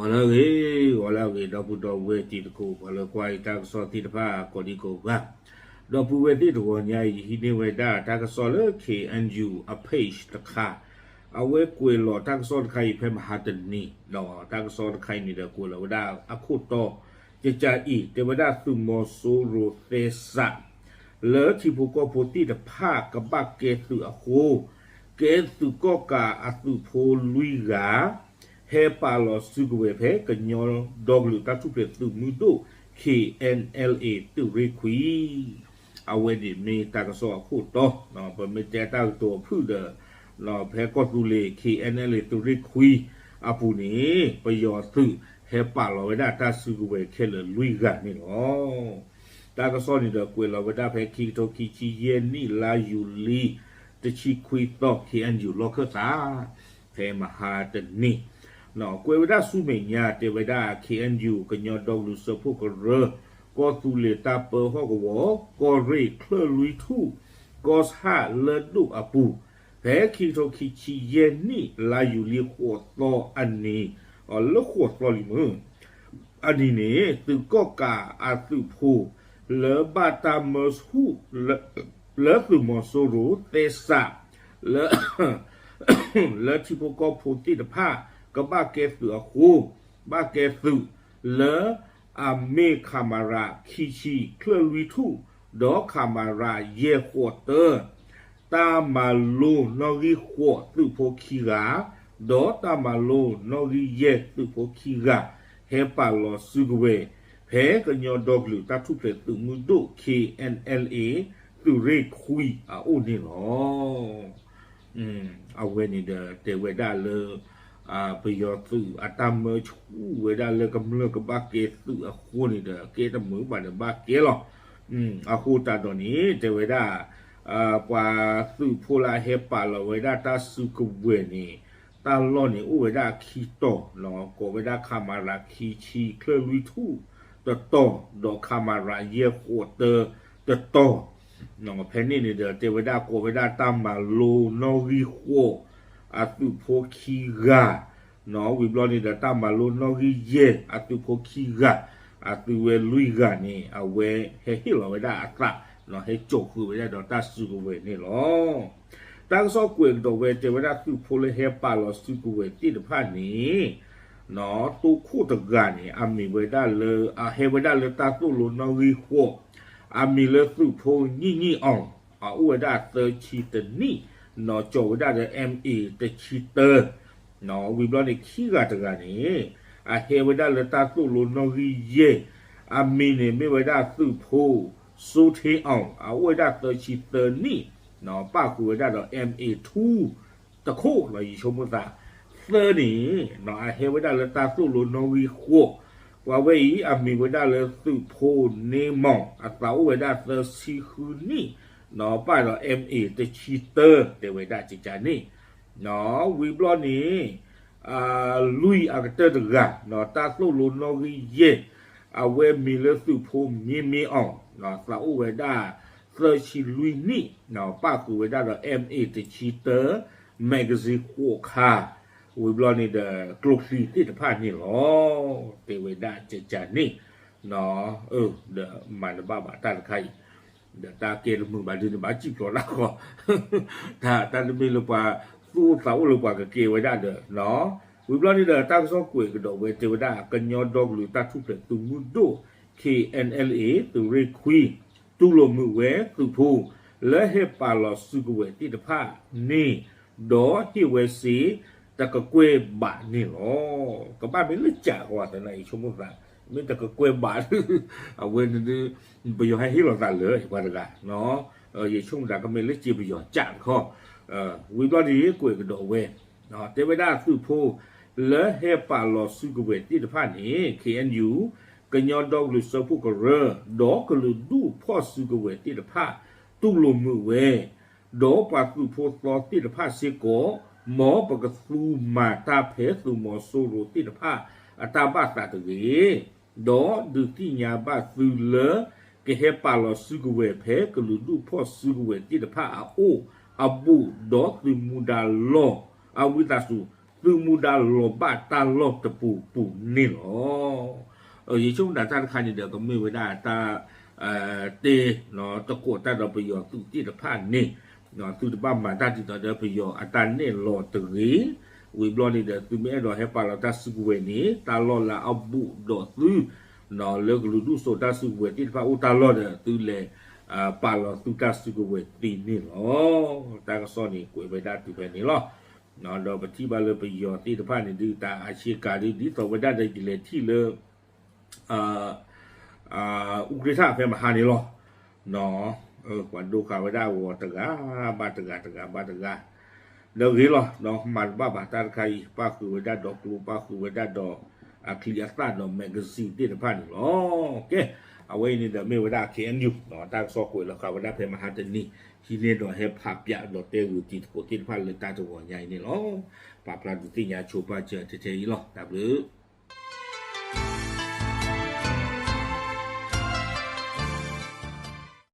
ဂီၤလၢအဂ့ၤ, ဂီၤလၢအဂ့ၤ ဒီပုၢ်ဒီဝဲၢ်တံၤသကိး ပှၤလၢကွၢ်ယတၢ်ကစီၣ်သ့ၣ်တဖၣ်ကိးဒံကိးဂၤ, ဒီပုၢ်ဝဲၢ်သ့ၣ်တဂီၤညါအံၤ ယဟံးန့ၢ်ဝဲဒၣ်တၢ်ကစီၣ်လၢ K N U အ page တခါ, အဝဲကွဲးလီၤတၢ်ကစီၣ်တခါအံၤဖဲမဟါတနံၤ, ဒီးတၢ်ကစီၣ်တခါအံၤန့ၣ်ဒီး ကွဲးလီၤဝဲဒၣ်အခိၣ်တီ ကကးအံၤ တဲဝဲဒၣ်သုးမီၤစိရိၤသဲစး လၢထံဖိကီၢ်ဖိသ့ၣ်တဖၣ်ကဘၣ်ကဲသုးအဃိ, ကဲသုးကီၣ်ကးအသုးဖိလွံၢ်ဂၤ ဟဲပာ်လီၤစုကဝဲၤဖဲကညီဒီကလုာ်တၢ်ထူၣ်ဖျဲးသုးမုၢ်ဒိၣ် K N L A သုးရ့ၣ်ခွံ အဝဲန့ၣ်မ့ၢ်တၢ်ကစီၣ်အခိၣ်တီ, ပမ့ၢ်တဲတၢ်ကတိၤအဖုၣ်ဒီး ဖဲကီၢ်သူလ့ၤ K N L A သုးရ့ၣ်ခွံအပူၤန့ၣ် ပယီၤသုးဟဲပာ်လီၤဝဲဒၣ်တၢ်စုကဝဲၤခဲလၢာ်လွံၢ်ဂၤန့ၣ်လီၤ. တၢ်ကစီၣ်န့ၣ်ဒီးကွဲးလီၤဝဲဒၣ်ဖဲခံကထိခံဆံယဲၢ်နံၣ် လါယူၤလံ တဆံခွံသီ K N U လီၢ်ခၢၣ်သး ဖဲမဟါတနံၤ, ကွဲးဝဲဒၣ်ဆူမဲာ်ညါတဲဝဲဒၣ် K N U ကညီဒီကလုာ်စၢဖှိၣ်ကရၢ, ကီၢ်သူလ့ၤတၢ်ပၢဟီၣ်ကဝီၤ, ကီၢ်ရ့ၣ်ချၢၣ်လွံၢ်ထူၣ်, ကီၢ်ဆၣ်လၢၢ်ဒိၣ်အပူၤ, ဖဲခံကထိခံဆံယဲၢ်နံၣ် လါယူၤလံဃိးသီအနံၤ, လၢဃိးသီလံမုၢ် အနံၤန့ၣ် သုးကီၣ်ကးအသုးဖိ လၢဘၣ်တၢ်မၢဆူၣ် လၢသုးမီၤစိရိၤသဲစး လၢ လၢထံဖိကီၢ်ဖိသ့ၣ်တဖၣ် ကဘၣ်ကဲသုးအဃိ, ဘၣ်ကဲသုးလၢအမ့ၢ် ခမရ ခံဆံချၢၣ်လွံၢ်ထူၣ်, ဒီး ခမရ ယဲၢ်ဃိးတၢ တၢ်မၤလိနီၣ်ဂံၢ်ဃိးသုးဖိခံဂၤ, ဒီးတၢ်မၤလိနီၣ်ဂံၢ်ယဲၢ်သုးဖိခံဂၤ, ဟဲပာ်လီၤစုကဝဲၤ ဖဲကညီဒီကလုာ်တၢ်ထူၣ်ဖျဲးသုးမုၢ်ဒိၣ် K N L A သုးရ့ၣ်ခွံအအိၣ်န့ၣ်လီၤ. အဝဲန့ၣ်ဒီးတဲဝဲဒၣ်လၢ ပယီၤသုးအတၢ်မၢဆူၣ်ဝဲဒၣ်လၢကမျၢၢ်ကဘၣ်ကဲသုးအဃိန့ၣ်ဒီး ကဲတမုာ်ဘၣ်ဒီးဘၣ်ကဲလီၤ. အဃိသတးဒီးန့ၣ် တဲဝဲဒၣ် ပှၤသုးဖိလၢအဟဲပာ်လီၤဝဲဒၣ်တၢ်စုကဝဲၤန့ၣ် တၢ်လီၢ်န့ၣ်အိၣ်ဝဲဒၣ်ခံတီၤ, ကိးဝဲဒၣ် ခမရ ခံဆံချၢၣ်လွံၢ်ထူၣ်တတီၤ, ဒီး ခမရ ယဲၢ်ဃိးတၢတတီၤ, ဖဲန့ၣ်န့ၣ်ဒီး တဲဝဲဒၣ်ကိးဝဲဒၣ်တၢ်မၤလိနီၣ်ဂံၢ်ဃိး အသုးဖိခံဂၤ, ဝံၤဘျီန့ၣ်ဒီး တၢ်မၤလိနီၣ်ဂံၢ်ယဲၢ်အသုးဖိခံဂၤ, အသုးဝဲလွံၢ်ဂၤန့ၣ် အဝဲဟဲဟ့ၣ်လီၤဝဲဒၣ်အသး, ဟဲစိာ်ဃုာ်ဝဲဒၣ်ဒီးတၢ်စုကဝဲၤန့ၣ်လီၤ. တၢ်ကစီၣ်ကွဲးကဒီးဝဲတဲဝဲဒၣ်သုးဖိလၢဟဲပာ်လီၤစုကဝဲၤသ့ၣ်တဖၣ်န့ၣ် တိခိၣ်တဂၤန့ၣ် အမံၤဝဲဒၣ်လၢ အဟဲဝဲဒၣ်လၢတၢ်သိၣ်လိနီၣ်ဂံၢ်ဃိး, အမံၤလၢသုးဖိညံၣ်ညံၣ်အီၤ, အအိၣ်ဝဲဒၣ်သၢဆံတနံၣ်, နီၢ်ကၠီၣ်ဝဲဒၣ်ဒီး M A တဆံတၢ, ဝံၤဘျီန့ၣ် ခံဂၤတဂၤန့ၣ် အဟဲဝဲဒၣ်လၢတၢ်သိၣ်လိနီၣ်ဂံၢ်ယဲၢ်, အမံၤန့ၣ်မ့ၢ်ဝဲဒၣ်သုးဖိ စိထ့အီၤ, အအိၣ်ဝဲဒၣ်သၢဆံသၢနံၣ်, ပၣ်ဃုာ်ဝဲဒၣ်ဒီး M A two တခိၣ်လီၤ ယဆိကမိၣ်သး, သၢန့ၣ် အဟဲဝဲဒၣ်လၢတၢ်သိၣ်လိနီၣ်ဂံၢ်ဃိး, ပှၤဝဲအံၤ အမံၤဝဲဒၣ်လၢသုးဖိန့မီၣ်, အသးအိၣ်ဝဲဒၣ်သၢဆံဃုနံၣ်, ပၣ်ဒီး M A တဆံတၢ တဲဝဲဒၣ်ကကန့ၣ်, ဝံၤဘျီန့ၣ် လွံၢ်အကတၢၢ်တဂၤ, တၢ်သိၣ်လိနီၣ်ဂံၢ်ယဲၢ်, အဝဲမံၤလၢသုးဖိမ့မ့ၢ်အီၤ, သးအိၣ်ဝဲဒၣ်သၢဆံလွံၢ်နံၣ်, ပၣ်ဃုာ်ဝဲဒၣ်ဒီး M A တဆံတၢ, magazine ဃိးခါ, ဝံၤဘျီန့ၣ်ဒီး ကျိချံသ့ၣ်တဖၣ်န့ၣ်လီၤ, တဲဝဲဒၣ်ကကန့ၣ်, ဒီးမၤတဘၣ်ဘၣ်တၢ်တခါအံၤ ဒီးတၢ်ကဲတမုာ်ဘၣ်ဒုန့ၣ် ဘၣ်စံၣ်ဖျိးတၢ်ဃီ, တၢ်တမ့ၢ်လၢပှၤသူၣ်အိၣ်သးအိၣ်လၢပှၤကကဲဝဲဒၣ်ဒီး, ဝံၤဘျီန့ၣ်ဒီး တၢ်ကစီၣ်ကွဲးကဒီးဝဲတဲဝဲဒၣ် ကညီဒီကလုာ်တၢ်ထူၣ်ဖျဲးသုးမုၢ်ဒိၣ် K N L A သုးရ့ၣ်ခွံ တူၢ်လိာ်မုာ်ဝဲသုးဖိ လၢဟဲပာ်လီၤစုကဝဲၤသ့ၣ်တဖၣ်န့ၣ်, ဒီးဟ့ၣ်ဝဲစ့ တကကွဲၢ်ဘးန့ၣ်လီၤ. ကဘၣ်မ့ၢ်လၢကးဃီသနာ်ယဆိကမိၣ်သး, မ့ၢ်တကကွဲၢ်ဘး အဝဲန့ၣ် ပယီၤဟဲဟ့ၣ်လီၤသးလၢပှၤတဂၤ, ယဆိကမိၣ်သးကမ့ၢ်လၢစ့ပယီၤကးတခီ, ဝံၤဘျီန့ၣ်ကွဲးကဒီးဝဲ, တဲဝဲဒၣ်သုးဖိ လၢဟဲပာ်လီၤစုကဝဲၤသ့ၣ်တဖၣ်န့ၣ် K N U ကညီဒီကလုာ်စၢဖှိၣ်ကရၢ ဒီးကလုာ်ဒူၣ်ဖီၣ်စုကဝဲၤသ့ၣ်တဖၣ် တူၢ်လိာ်မုာ်ဝဲ ဒီးပှၤသုးဖိသီသ့ၣ်တဖၣ်စ့ၢ်ကီး, မ်ပကသူမၤတၢ်ဖဲသုးမီၤစိရိၤသ့ၣ်တဖၣ်အတၢ်ဘၣ်သးတဂ့ၤ, ဒီးဒုးသ့ၣ်ညါဘၣ်သုလၢ ကဟဲပာ်လီၤစုကဝဲၤဖဲကလုာ်ဒူၣ်ဖီၣ်စုကဝဲၤသ့ၣ်တဖၣ်အအိၣ်အဘူး ဒီးသုးမူဒါလီၢ်အဝံသးစူၤ သုမူဒါလီၤဘၣ်တၢ်လီၢ်တပူၤပူၤန့ၣ်လီၤ. ယဆိကမိၣ်တၢ်တခါန့ၣ်ဒီး ကမ့ၢ်ဝဲဒၣ်တၢ် တဲ တကိးတၢ်ဒီးပယီၤသုးသ့ၣ်တဖၣ်န့ၣ် သုတဘၣ်မၤတၢ်ဒ်သိးဒီးပယီၤအတၢ်နဲၣ်လီၤတဂ့ၤ. ဝံၤဘျီန့ၣ်ဒီး သုမ့ၢ်အဲၣ်ဒိးဟဲပာ်လီၤတၢ်စုကဝဲၤန့ၣ် တၢ်လီၢ်လၢအဘူးဒီးသု လၢကလုာ်ဒူၣ်စိးတၢ်စုကဝဲၤသ့ၣ်တဖၣ်အိၣ်တၢ်လီၢ်ဒီး သုလဲၤ ပာ်လီၤသုတၢ်စုကဝဲၤသ့န့ၣ်လီၤ. တၢ်ကစီၣ်န့ၣ်ကွဲးဝဲဒၣ်တုၤဖဲန့ၣ်လီၤ. ဒီးပထံၣ်ဘၣ်လၢပယီၤသ့ၣ်တဖၣ်န့ၣ်ဒုး တၢ်အဆ့ကၤဒုး ဒ်သိးဝဲဒၣ်ဒီးယလဲၤထံၣ်လၢ အူကြ့ထၣ်ဖဲမဟါန့ၣ်လီၤ. ပှၤဒိဃာ်ဝဲဒၣ်အဂီၤတဂၤဘၣ်တဂၤ တဂၤဘၣ်တဂၤ ဒီးဂ့ၤလီၤ မၤတဘၣ်ဘၣ်တၢ်တခါအံၤ ပၣ်ဃုာ်ဝဲဒၣ်ဒီးကျိ ပၣ်ဃုာ်ဝဲဒၣ်ဒီးအချံအသၣ်ဒီး magazine သ့ၣ်တဖၣ်န့ၣ်လီၤ. ကဲ အဝဲအံၤန့ၣ်ဒီးမ့ၢ်ဝဲဒၣ် KNU တၢ်ကစီၣ်ကွဲးလီၤဃာ်ဝဲဒၣ်ဖဲမဟါတနံၤ ဟံးန့ၢ်ဒီးဟဲဖးပၠးဒီးတဲဂုာ်တံၤသကိးသ့ၣ်တဖၣ်လၢတၢ်တဂီၤညါအံၤန့ၣ်လီၤ. ပာ်ဖျါဒုးသ့ၣ်ညါဆိပာ်စၢၤထဲထဲအံၤလီၤ. တၢ်ဘျုး